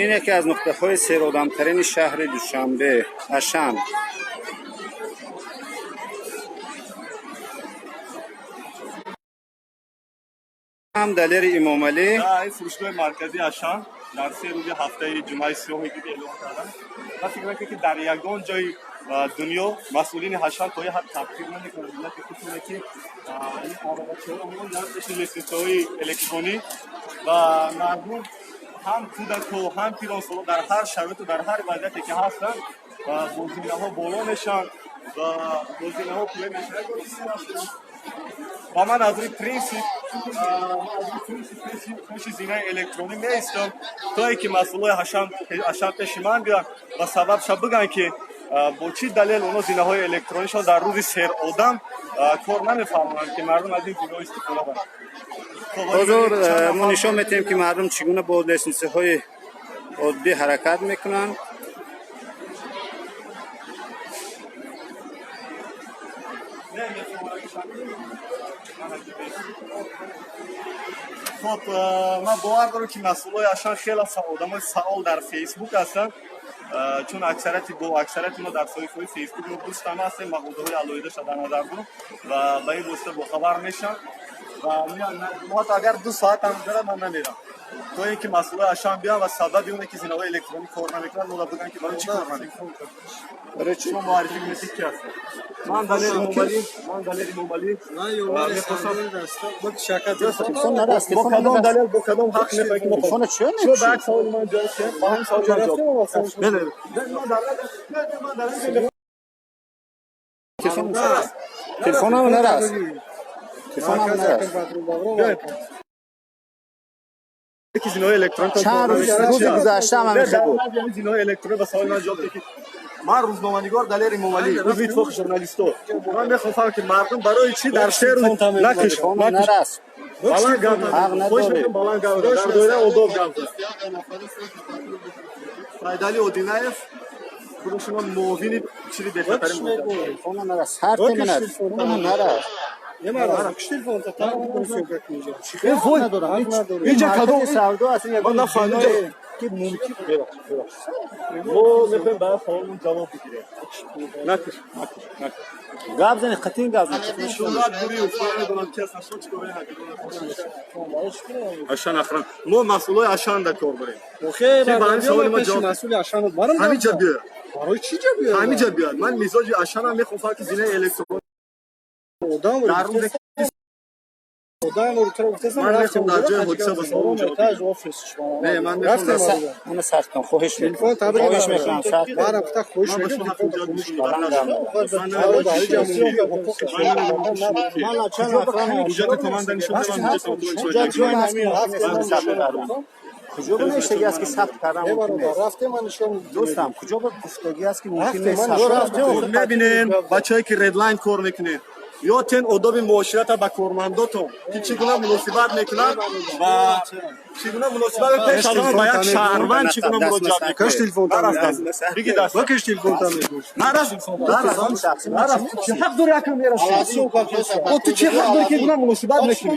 Ин яке аз нуқтаҳои серодамтарини шаҳри Душанбе, Ашан. Ҳам Далери Имомалӣ. Ин фурӯшгоҳи марказии Ашан дар 3 рӯзи ҳафтаи ҷумъаи сиёҳе ки эълон карданд, ман фикр мекунам, ки дар ягон ҷои дунё масъулини Ашан то ин ҳад таъхир намекунанд миллати худшоне, ки ин арабачаҳоро мон дар пеши лестницаҳои электронӣ ва мардум, ҳам кӯдаку, ҳам пиронсоло, дар ҳар шароиту дар ҳар вазъияте ки ҳастанд, бо зинаҳо боло мешаванд ва бо зинаҳо поён мешаванд. Ва ман аз рӯи принсип пеши зинаи электронӣ меистам, то ин ки масъулои Ашан пеши ман биёянд ва сабабша бигӯянд, ки бо чӣ далел оно зинаҳои электронишон дар рӯзи серодам кор намефармоянд, ки мардум аз ин зинаҳо истифода баранд. Ҳозир мо нишон медиҳем, ки мардум чӣ гуна бо лестницаҳои оддӣ ҳаракат мекунанд. Хоб, ман бовар дорам, ки масъулои Ашан хеле одамои фаъол дар Фейсбук ҳастанд, чун аксарияти бо аксарияти мо дар саҳифаҳои Фейсбук мо дӯстам ҳастем, мағозаҳои алоҳидаша дар назар дорам ва ба ин восита бохабар мешаванд ва ҳатто агар 2 соат ҳам гузарад, ман намерам, то ин ки масъулои Ашан биёянд ва сабаби оне ки зинаҳои электронӣ кор намекунанд, моро бигӯянд, ки барои чӣ кор намекунанд. Барои чӣ? Шумо муаррифӣ кунед, ки ҳастед. Ман Далери Эмомалӣ, ман Далери Эмомалӣ. Телефон нарас. Бо кадом далел, бо кадом ҳақ мехоҳед, ки мо Телефона чиё? Шумо ба як саволи ман ҷавоб диҳед, ба ҳамин саволи ман ҷавоб. Не, не, ман дар ин Телефонам нарас, телефонам нарас. Ки зинаҳои электронӣ Чанд рӯзи гузашта ҳам ҳамин хел буд. Зинаҳои электронӣ ба саволи ман ҷавоб диҳед, ки ман рӯзноманигор Далери Эмомалӣ, узви Иттифоқи журналистҳо, ман мехоҳам, ки мардум барои чӣ дар 3 рӯз накиш. Телефонам нарас. Баланд гап. Ҳақ надорӣ. Баланд гап, дар доираи одоб гап зад. Сайдали Одинаев худашона муовини чири бехатари. Телефонам нарас, ҳар темана телефонам нарас. Инҷа кадом савдо аст? Ман нафаҳмидам. Ки мумкин Мо мехоҳем ба саволмон ҷавоб бигирем. Накиш, накиш, накиш. Гап зани, қатъин гап зани. Шӯҳрат Буриев, ман намедонам ки аст, шумо чӣ кор. Ашан охран, мо масъулои Ашанда кор дорем. Ки ба ҳамин саволи мо ҷавоб. Ҳамин ҷа биёяд. Ҳамин ҷа биёяд. Ман мизоҷи Ашанам, мехоҳам, ки зинаи электронӣ дар рӯзе ман мехоҳам дар ҷои ҳодиса ба саволам ҷавоб бигирам. Не, ман мехоҳам. Ана сарт кун, хоҳиш мекунам, хоҳиш мекунам, сарт кун. Ман ба шумо ҳаққи ҷавоб нишон. Баланд гап. Ҳуҷҷати команда нишон додам, ҳуҷҷати Ҳуҷҷат ҷое ҳаст, ки мумкин нест сабт кардан? Куҷо ба навиштагӣ аст, ки сабт кардан мумкин нест, дӯстам? Куҷо ба гуфтагӣ аст, ки мумкин нест сабт кардан? Мебинем, бачае ки Редлайн кор мекунед, ётен одоби муоширата ба кормандотон, ки чӣ гуна муносибат мекунанд ва чӣ гуна муносибат пеш аз ҳама ба як шаҳрванд чӣ гуна муроҷиат мекунед. Биги даст, нарас, нарас, нарас. Чӣ ҳақ дори, акам мераси? Бо ту чӣ ҳақ дори, ки гуна муносибат мекунӣ?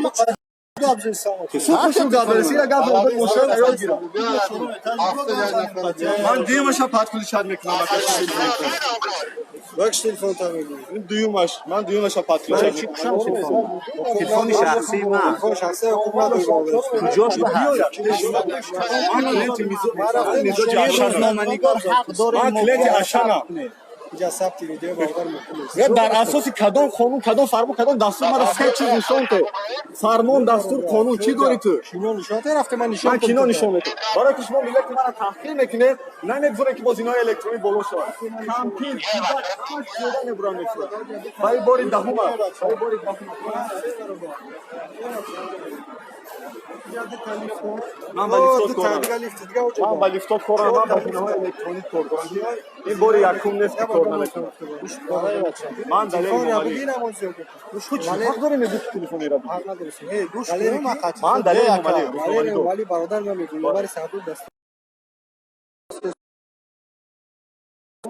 Хушрӯ гап мераси, ира гап одоби муошират ёд гирам. Ман дуюмаша подключать мекунам. Дуюмаш, ман дуюмаша подключать. Телефони шахсии ман куҷош ба ҳаст? Ман клиенти мизоҷи Ашанам. Рӯзноманигор ҳақ дорем. Ман клиенти Ашанам. Дар асоси кадом қонун, кадом фармон, кадом дастур мара се чиз нишон то? Фармон, дастур, қонун чӣ дорӣ ту? Ман кино нишон метам, барое ки шумо миллати мара таҳқир мекунед, намегузоред, ки бо зинаҳои электронӣ боло шавад. Кампир, кӯдак, ҳамаш пиёда мебуранд, мешавад. Ба ин бори даҳум аст, ба ин бори даҳум. Ман ба лифтот корам, ман ба лифтот корам, ман ба зинаҳои электронӣ кор дорам. Ин бори якум нест, ки кор намекунам. Ман Далери Эмомалӣ. Ту чӣ ҳақ дорӣ, мегӯ, ки телефонера? Ман Далери Эмомалӣ, рӯзноманигор.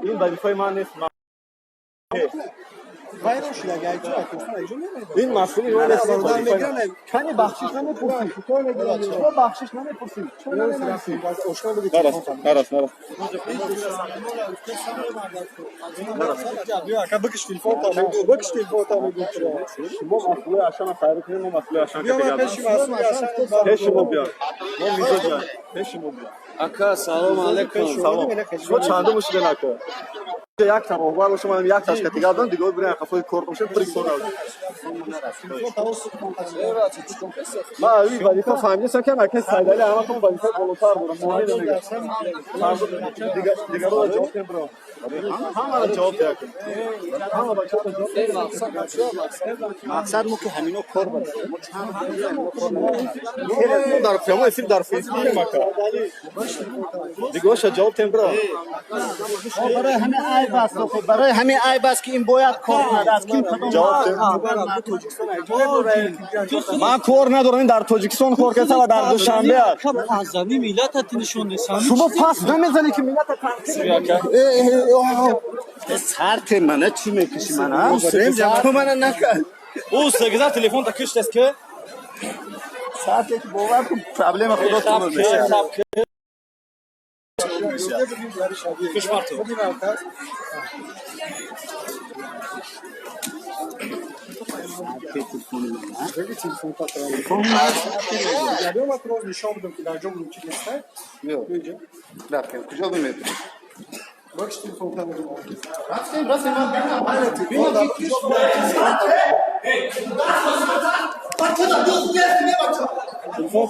Ин вазифаи ман нест. Вайрон шуда, гайчо, акосан айҷо мемонад. Ин масъули мо нест. Бародар мегиранд. Кани бахшиш намепурсӣ? Чаро бахшиш намепурсӣ? Чаро наменависӣ? Ошно буди. Нарас, нарас, нарас. Биё, ака, бикиш телефон та мегӯ, бикиш телефон та мегӯ. Шумо масъули Ашана хайр кунед, мо масъули Ашан Биё, ман пеши масъули Ашан. Пеши мо биё. Мо мизоҷ пеши мо биё. Ака, салом алейкум. Салом. Шумо чандум шуден, ака? Як та роҳбар бошам, ман як ташка дигар дорам, дигар бирем қафои кор бошем, при кор. Ман ин вазифа фаҳмидам, ки ака Сайдали ҳаматон вазифаи болотар дорам. Муҳим мегӯяд. Дигарро ҷавоб диҳем, бро. Ҳамаро ҷавоб диҳем. Ҳама бачаҳоро ҷавоб диҳем. Мақсад мо ки ҳамино кор бадем. Мо чанд кор. Мо дар прямой эфир дар Фейсбук, ака. Дигарша ҷавоб диҳем, бро. Барои ҳамин айб аст, барои ҳамин айб аст, ки ин бояд кор кунад. Аз ким кадом ҷавоб диҳем. Ман кор надорам, ин дар Тоҷикистон кор карда ва дар Душанбе аст. Аз зани миллатат нишон. Шумо пас намезанед, ки миллата танқид. Сарте мана чӣ мекуши мана? Ту мана накард. Ӯ сегиза телефон та киштест ки. Сарте ки бовар кун, проблема худотон мешавад. Кишварту. Телефон та Биё, ман туро нишон бидам, ки дар ҷо мумкин нест. Рафтем, куҷо бимед? Бикиш телефон та мегӯ. Рафтем, рафтем, ман бинам. Телефон.